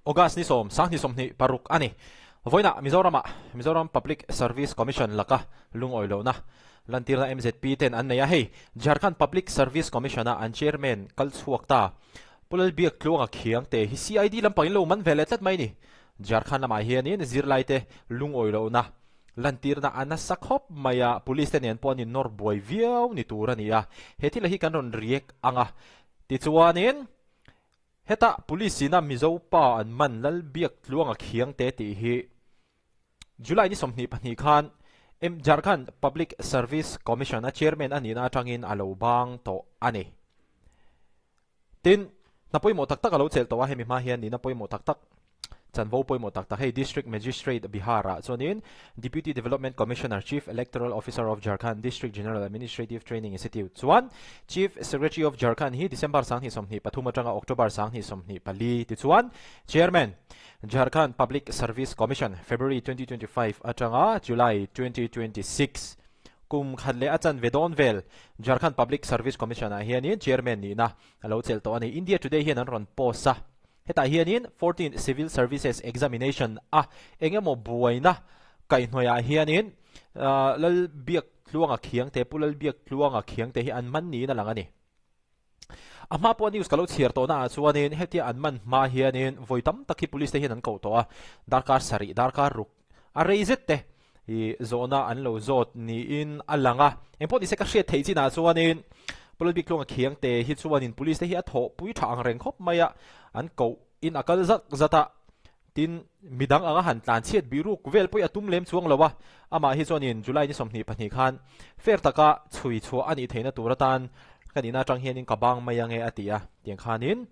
August ni sawm, sanghnih sawmhnih paruk a ni. Vawiinah Mizoramah Mizoram Public Service Commission laka lungawi lohna lantirna mzp ten an nei a, hei Jharkhand Public Service Commission-a an chairman kal chhuak ta Pu Lalbiak Tluanga Khiangte hi CID lampangin lo man ve leh tlat mai a ni. Jharkhand lamah hianin zirlaite lungawi lohna lantirna a nasa khawp mai a, police te nen pawh an innawr buai viau ni tur a ni a, he thil hi kan rawn react ang a. Tichuanin Heta Police ina Mizo pa an man Lalbiak Tluanga Khiangte tih hi July ni 22 khan M Jharkhand Public Service Commission a Chairman a nihna atangin a lo bang tawh a ni. Tin, hna pawimawh tak tak a lo chelh tawh a, hemi hma hian nihna pawimawh tak tak Chanvo pawimawh tak tak hei District Magistrate Bihar ah chuanin Deputy Development Commissioner Chief Electoral Officer of Jharkhand District General Administrative Training Institute chuan Chief Secretary of Jharkhand hi December 2023 atanga October 2024 tichuan Chairman Jharkhand Public Service Commission February 2025 atanga July 2026 kum khat leh a chanve dawn vel Jharkhand Public Service Commission ah hianin Chairman nihna a lo chelh tawh a ni. India Today hian an rawn post a. Hetah hianin Fourteen Civil Services Examination a eng emaw buaina kaihhnawihah hianin Lalbiak Tluanga Khiangte, Pu Lalbiak Tluanga Khiangte hi an man niin a lang a ni. A hma pawh news ka lo chhiar tawhna ah chuanin hetia an man hma hianin vawi tam tak hi police te hian an koh tawh a, darkar sarih, darkar ruk a rei zet te i zawhna an lo zawt niin a lang a. Engpawh nise ka hriat theih chinah chuanin Pu Lalbiktluanga Khiangte hi chuanin police te hi a thawhpui tha ang reng khawp mai a, an koh in a kal zat zat a, tin midang anga han tlan chhiat bih ruk vel pawh hi a tum lem chuang lo a, amah hi chuanin July ni 22 khan fair taka chhui chhuah a nih theihna tur atan ka nihna atang hianin ka bang mai ange a ti a, tiang khanin.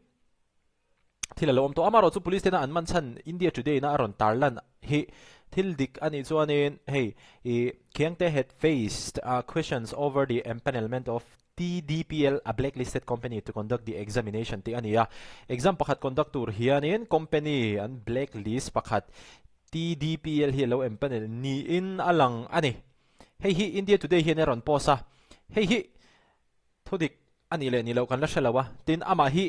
Thil a lo awm tawh. Amaherawh chu police tena an man chhan India Today ina a rawn tarlan hi thil dik a nih chuanin hei i Khiangte had faced questions over the empanelment of TDPL, a blacklisted company to conduct the examination tih a ni a. Exam pakhat conduct tur hianin company an blacklist pakhat TDPL hi a lo empanel niin a lang a ni. Hei hi India Today hian a rawn post a. Hei hi Thudik a nih leh nih loh kan la hre lo a, tin amah hi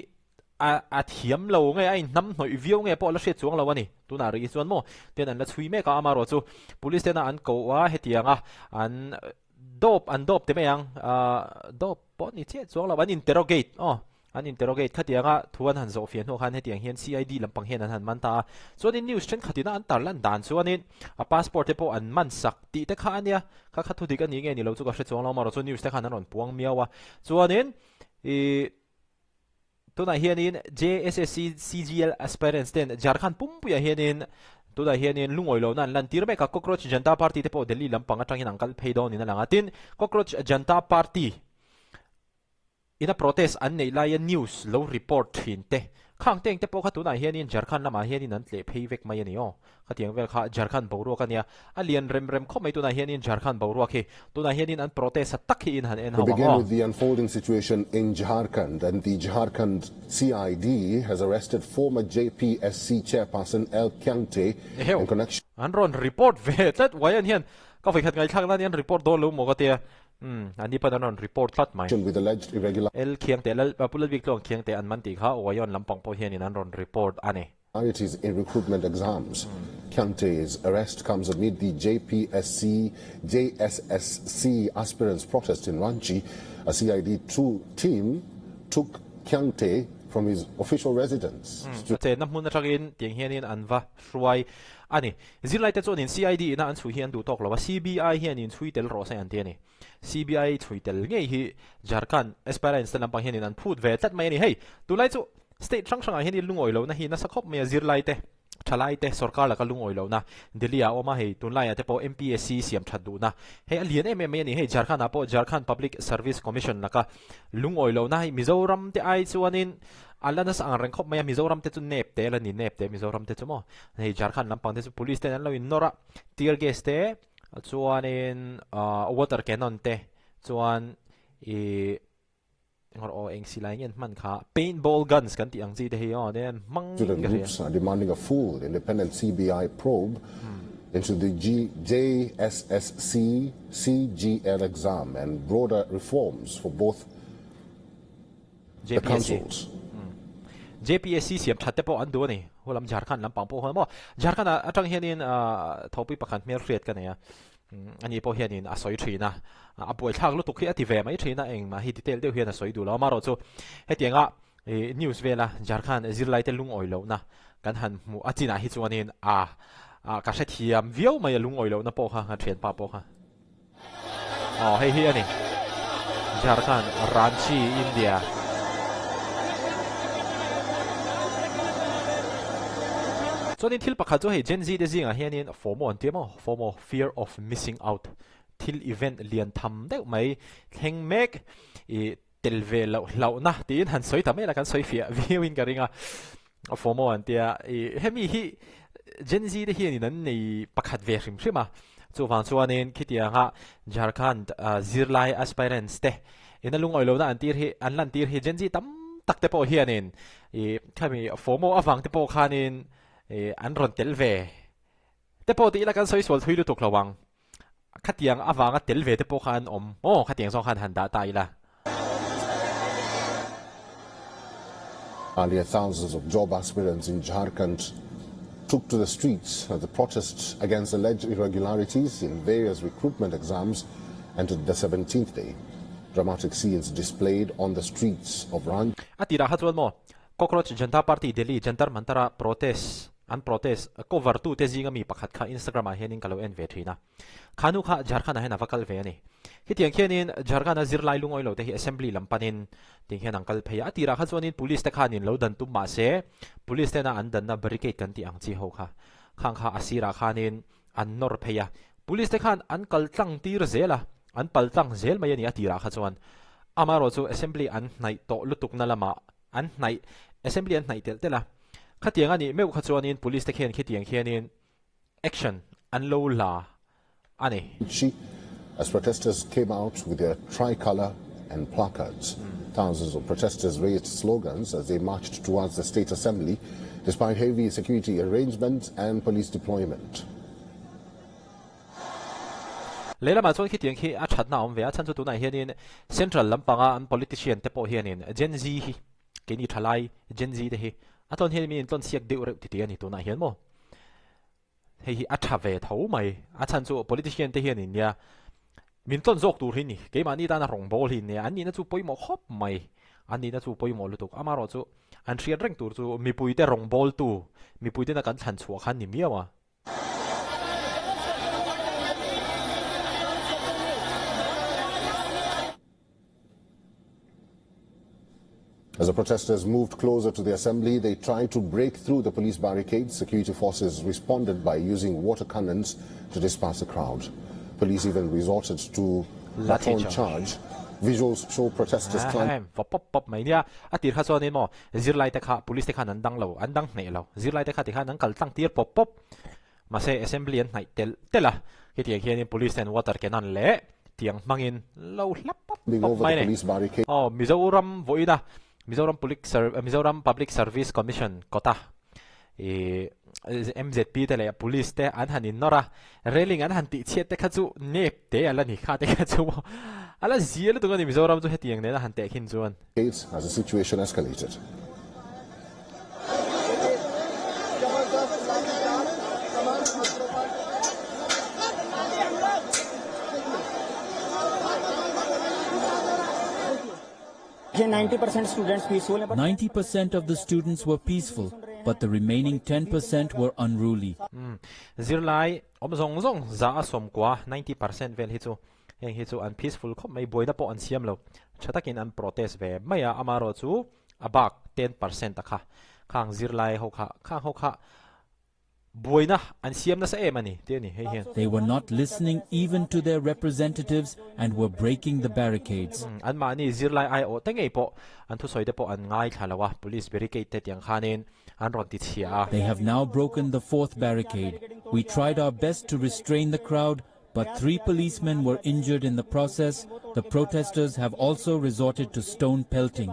a a thiam lo nge a inhnam hnawih viau nge pawh la hriat chuang lo a ni. Tunah rih hi chuan maw tin an la chhui mek a, amaherawh chu police tena an koh a hetianga an dawp an dawp ti mai ang, ah dawp pawh ni chiah chuang lo an interrogate aw. An interrogate khatianga thu an han zawh fiah hnuah khan hetiang hian CID lampang hian an han man ta a. Chuanin news thenkhatina an tarlan dan chuanin a passport te pawh an man sak tih te kha a nia. Kha kha thudik a ni nge ni lo chu ka hre chuang lo amaherawh chu news te khan an rawn puang miau a. Chuanin ih tunah hianin JSSC CGL aspirants ten Jharkhand pumpuiah hianin tunah hianin lungawi lohna an lantir mek a. Cockroach Janta Party te pawh Delhi lampang atangin an kal phei dawnin a lang a. Tin, Cockroach Janta Party Ina protest an neih laia news lo report thin te, khang teng te pawh kha tunah hianin Jharkhand lamah hianin an tleh phei vek mai a ni aw. Khatiang vel kha Jharkhand boruak a nia, a lian rem rem khawp mai tunah hianin Jharkhand boruak hi. Tunah hianin an protest a tak hi in han en We ho ang begin aw. with the unfolding situation in Jharkhand and the Jharkhand CID has arrested former JPSC chairperson L Khiangte Eheu. in connection An rawn report ve tlat, Wayan hian ka vawikhat ngaihthlak nan hian report dawn lo maw ka tia. Umm, an ni pawn an rawn report tlat mai. With alleged irregular. L Khiangte, Lal, Pu Lalbik Tluang Khiangte an man tih kha Wayon lampang pawh hianin an rawn report a ni. Irregularities in recruitment exams. Khiangte's arrest comes amid the JPSC, JSSC aspirants protest in Ranchi. A CID 2 team took Khiangte from his official residence. Umm, a chenna hmun atangin tiang hianin an va hruai a ni. Zirlaite chuanin CID ina an chhui hi an duh tawk lo a, CBI hianin chhui tel rawh se an ti a ni. CBI chhui tel ngei hi Jharkhand aspirants te lampang hianin an phut ve tlat mai a ni. Hei, tunlai chu state hrang hrangah hianin lungawi lohna hi nasa khawp mai a, zirlaite, thalaite, sorkar laka lungawi lohna Delhi ah a awm a, hei tunlaiah te pawh MPSC siam that duhna hei a lian em em mai a ni. Hei Jharkhand ah pawh Jharkhand Public Service Commission laka lungawi lohna hei Mizoram te ai chuanin A la nasa ang reng khawp mai a, Mizoram te chu nep te la ni, nep te Mizoram te chu maw. Hei Jharkhand lampang te chu police ten an lo in nawr a, tear gas te chuanin water cannon te chuan ih engawr aw eng silai nge an hman kha paintball guns kan tih ang chi te hi aw nen hmang Student ka hria. groups are demanding a full independent CBI probe into the JSSC CGL exam and broader reforms for both JPSC. JPSC siam that te pawh an duh a ni. Hulam Jharkhand lampang pawh huan maw? Jharkhand ah atang hianin thawhpui pakhat hmel hriat ka nei a, ani pawh hianin a sawi thin a, a buaithlak lutuk hi a ti ve mai thin a, engmah hi detail deuh hian a sawi duh lo. Amaherawhchu hetianga news vela Jharkhand zirlaite lungawi lohna kan han hmuh a chinah hi chuanin a ka hrethiam viau mai a lungawi lohna pawh kha ka thianpa pawh kha. Aw hei hi a ni. Jharkhand, Ranchi, India. Chuanin thil pakhat chu hei Gen Z te zingah hianin FOMO an ti em aw, FOMO, fear of missing out, thil event lian tham deuh mai thleng mek i tel ve loh hlauhna tiin han sawi ta mai la kan sawi fiah viauin ka ring a. FOMO an tia i hemi hi Gen Z te hianin an nei pakhat ve hrim hrim a, chuvang chuanin khitianga Jharkhand zirlai aspirants te ina lungawi lohna an tir hi an lan tir hi Gen Z tam tak te pawh hianin i khami FOMO avang te pawh khanin i an rawn tel ve te pawh tih ila kan sawi sual thui lutuk lo ang. Khatiang avanga tel ve te pawh kha an awm aw, khatiang zawng khan han dah ta ila. Earlier thousands of job aspirants in Jharkhand took to the streets as the protests against alleged irregularities in various recruitment exams entered the 17th day. Dramatic scenes displayed on the streets of Ranchi. A tirah kha chuan maw Cockroach Janta Party Delhi Jantar Mantara protest an protest cover tu te zinga mi pakhat kha Instagram ah hianin ka lo en ve thin a. Kha nu kha Jharkhand ah hian a va kal ve a ni. Hetiang khianin Jharkhand a zirlai lungawi lo te hi assembly lam panin ting hian an kal phei a. A tirah kha chuanin police te khanin lo dan tum mah se police tena an danna barricade kan tih ang chi ho kha khang kha a sirah khanin an nawr phei a. Police te khan an kal tlang tir zel a, an pal tlang zel mai a ni a tirah kha chuan. Amaherawhchu assembly an hnaih tawh lutukna lamah an hnaih, assembly an hnaih telh telh a. Khatiang a nih meuh kha chuanin police te khian khitiang khianin action an lo la a ni. She, as protesters came out with their tricolour and placards. Thousands of protesters raised slogans as they marched towards the state assembly despite heavy security arrangements and police deployment. Lehlamah chuan khitiang khi a thatna a awm ve a, chhan chu tunah hianin central lampanga an politician te pawh hianin Gen Z hi keini thalai Gen Z te hi a tlawn hian min intlawn siak deuh reuh titi a ni tunah hian maw. Hei hi a tha ve tho mai, a chhan chu politician te hianin nia min tlawn zawk tur hi ni, keimahni tana rawngbâwl hi nia, an nihna chu pawimawh khawp mai, an nihna chu pawimawh lutuk, amaherawh chu an hriat reng tur chu mipuite rawngbâwltu, mipuitena kan thlan chhuah kha an ni miau a. As the protesters moved closer to the assembly, they tried to break through the police barricades. Security forces responded by using water cannons to disperse the crowd. Police even resorted to baton charge. Visuals show protesters climbing. Va pop pop mai nia. A tir kha chuanin maw zirlai te kha police te khan an dang lo, an dang hneh lo. Zirlai te kha tikhan an kal tlang tir pawp pawp. Mahse assembly an hnaih telh telh a, khitiang hianin police ten water cannon leh tiang hmangin lo hlap pawp pawp mai a ni. Aw Mizoram vawiina Mizoram Police Mizoram Public Service Commission kawta ih MZP te leh police te an han innawr a, railing an han tihchhiat te kha chu nep te a la ni kha te kha chu a la zia lutuk a ni Mizoram chu hetiang nena han tehkhin chuan. As the situation escalated. 90% of the students were peaceful, but the remaining 10% were unruly. Zirlai awm zawng zawng za a sawmkua, 90% vel hi chu heng hi chu an peaceful khawp mai, buaina pawh an siam lo, tha takin an protest ve mai a, amaherawh chu a bak 10% a kha khang zirlai ho kha khang ho kha buaina an siam nasa em a ni tih a ni hei hian. They were not listening even to their representatives and were breaking the barricades. Anmahni zirlai aiawh te ngei pawh an thusawi te pawh an ngaithla lo a, police barricade te tiang khanin an rawn ti chhia a. They have now broken the fourth barricade. We tried our best to restrain the crowd. But three policemen were injured in the process. The protesters have also resorted to stone pelting.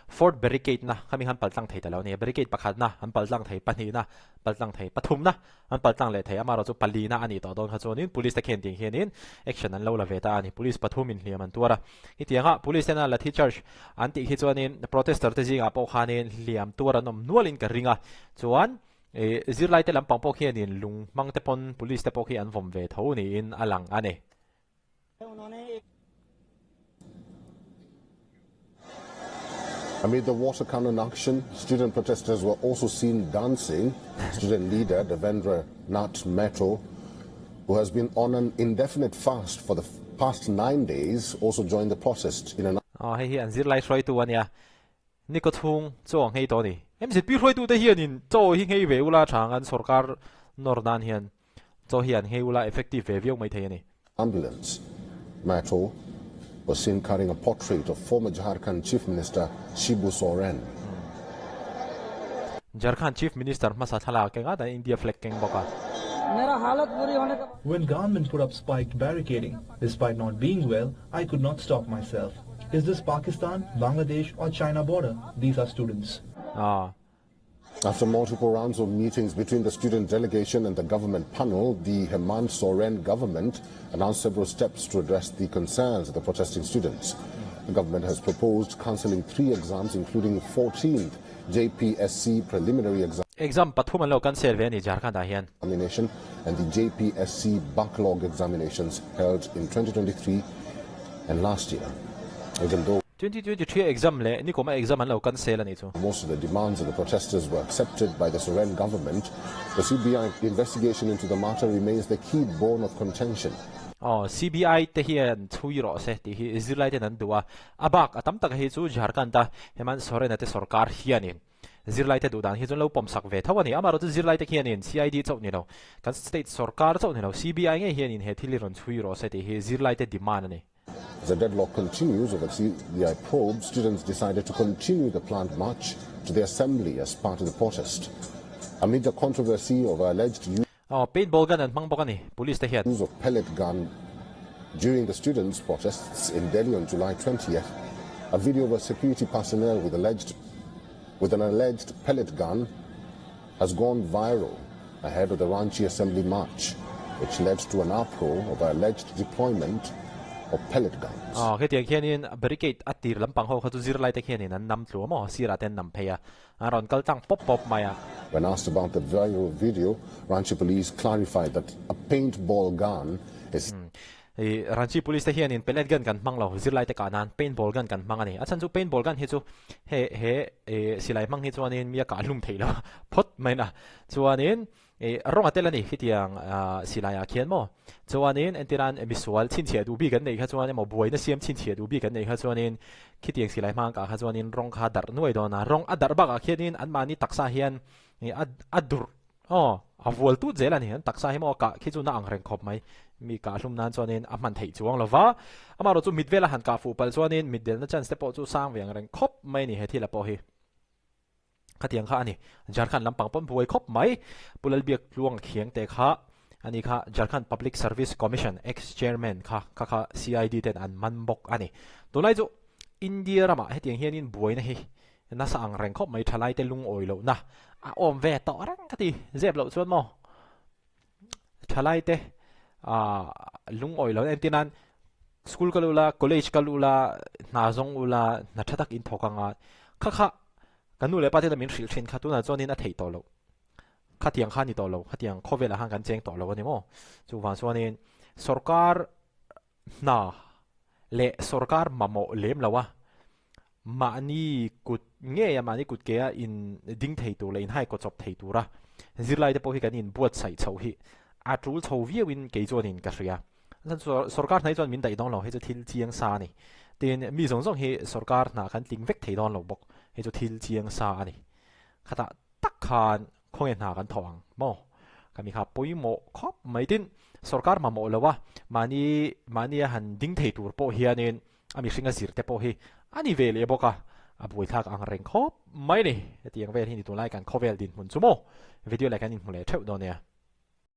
Fourth barricade na khami khan paltlang thei ta lo ni. Barricade pakhat na an paltlang thei, pahnih na paltlang thei, pathum na an paltlang leh thei. Amaherawh chu pali na a nih tawh dawn kha chuanin police te khian tiang hianin action an lo la ve ta a ni. Police pathum in hliam an tuar a. Hetianga police tena lathi charge an tih khi chuanin protester te zingah pawh khanin hliam tuar an awm nualin ka ring a. Chuan zirlai te lampang pawh khianin lung hmang te pawn police te pawh khi an vawm ve tho niin a lang a ni. Amid the water cannon action, student protesters were also seen dancing. Student leader Devendra Nath Mehto, who has been on an indefinite fast for the past 9 days, also joined the protest in an Aw, hei hi an zirlai hruaitu a nia. Ni kaw chhung chaw a nghei tawh a ni. MZP hruaitute hianin chaw hi nghei ve ula tha ang an sorkar nawr nan hian chaw hi an nghei ula effective ve viau mai thei a ni. Ambulance. Mehto was seen carrying a portrait of former Jharkhand Chief Minister Shibu Soren. Jharkhand Chief Minister hmasa thlalak keng a, dan India flag keng bawk a. When government put up spiked barricading, despite not being well, I could not stop myself. Is this Pakistan, Bangladesh or China border? These are students. Ah. After multiple rounds of meetings between the student delegation and the government panel, the Hemant Soren government announced several steps to address the concerns of the protesting students. The government has proposed cancelling 3 exams, including 14th JPSC preliminary exam. Exam pathum an lo cancel ve a ni Jharkhand ah hian. Examination and the JPSC backlog examinations held in 2023 and last year. Even though 2023 exam leh nikum a exam an lo cancel a nih chu. Most of the demands of the protesters were accepted by the Soren government, the CBI investigation into the matter remains the key bone of contention. Aw, CBI te hian chhui rawh se tih hi zirlai ten an duh a, a bak a tam tak hi chu Jharkhand a Hemant Soren-a te sorkar hianin Zirlai te duh dan hi chuan lo pawm sak ve tho a ni. Amaherawh chu zirlai te khianin CID chauh ni lo, kan state sorkar chauh ni lo, CBI ngei hianin he thil hi rawn chhui rawh se tih hi zirlai te demand a ni. As the deadlock continues over CBI probe, students decided to continue the planned march to the assembly as part of the protest. Amid the controversy over alleged use Aw, paintball gun an hmang bawk a ni, police te hian. Use of pellet gun during the students' protests in Delhi on July 20th, a video of a security personnel with alleged with an alleged pellet gun has gone viral ahead of the Ranchi Assembly march, which led to an uproar over alleged deployment of pellet guns. Aw, hetiang khianin barricade a tir lampang ho kha chu zirlai te khianin an nam tlu a maw, sirah te an nam phei a, An rawn kal tlang pawp pawp mai a. When asked about the viral video, Ranchi Police clarified that a paintball gun is. I Ranchi Police te hianin pellet gun kan hmang lo, zirlai te kah nan paintball gun kan hmang a ni. A chhan chu paintball gun hi chu he he silai hmang hi chuanin mi a kah hlum theih lo phawt mai na. Chuanin I rawng a tel a ni khitiang silai ah khian maw? Chuanin entiran misual chhinchhiah duh bik an neih kha chuan emaw buaina siam chhinchhiah duh bik an neih kha chuanin khitiang silai hmang kah kha chuanin rawng kha darh nuai dawn a, rawng a darh bakah khianin anmahni taksa hian a a durh aw a vual tut zel a ni, an taksa hi maw a kah khi chu na ang reng khawp mai, mi kah hlum nan chuanin a hman theih chuang lo va, amaherawh chu mit vela han kah fuh palh chuanin mitdelna chance te pawh chu sang ve ang reng khawp mai a ni he thil a pawh hi. Khatiang kha a ni. Jharkhand lampang pawn buai khawp mai. Pu Lalbiak Tluang Khiangte kha a ni kha Jharkhand Public Service Commission ex-chairman kha kha kha CID ten an man bawk a ni. Tunlai chu India ramah hetiang hianin buaina hi nasa ang reng khawp mai thalaite lungawi lohna a awm ve tawh reng ka ti. Zep loh chuan maw thalaite lungawi lohna entir nan school kal ula, college kal ula, hna zawng ula, hna tha tak in thawk anga kha kha Ka nu leh pa te min hrilh thin kha tunah chuanin a theih tawh loh. Khatiang kha a ni tawh lo, khatiang khawvelah khan kan cheng tawh lo a ni maw? Chuvang chuanin sorkar hna leh sorkar mamawh lem lo a, mahni kut ngei a, mahni kut ke a in ding thei tur leh inhai kawchawp thei tura zirlai te pawh hi kan inbuatsaih chhoh hi a tul chho viauin kei chuanin ka hria. Sorkar hna hi chuan min daih dawn lo, hei chu thil chiang sa a ni. Tin, mi zawng zawng hi sorkar hna kan tling vek thei dawn lo bawk, hei chu thil chiang sa a ni. Khatah tak khan khawnge hna kan thawh ang maw? Ka mi kha pawimawh khawp mai. Tin, sorkar mamawh lo a, mahni mahnia han ding thei tur pawh hianin a mihring a zir te pawh hi a ni ve leh bawk a, a buaithlak ang reng khawp mai a ni. Hetiang vel hi ni tunlai kan khawvel dinhmun chu maw? Video leh kan inhmu leh theuh dawn nia.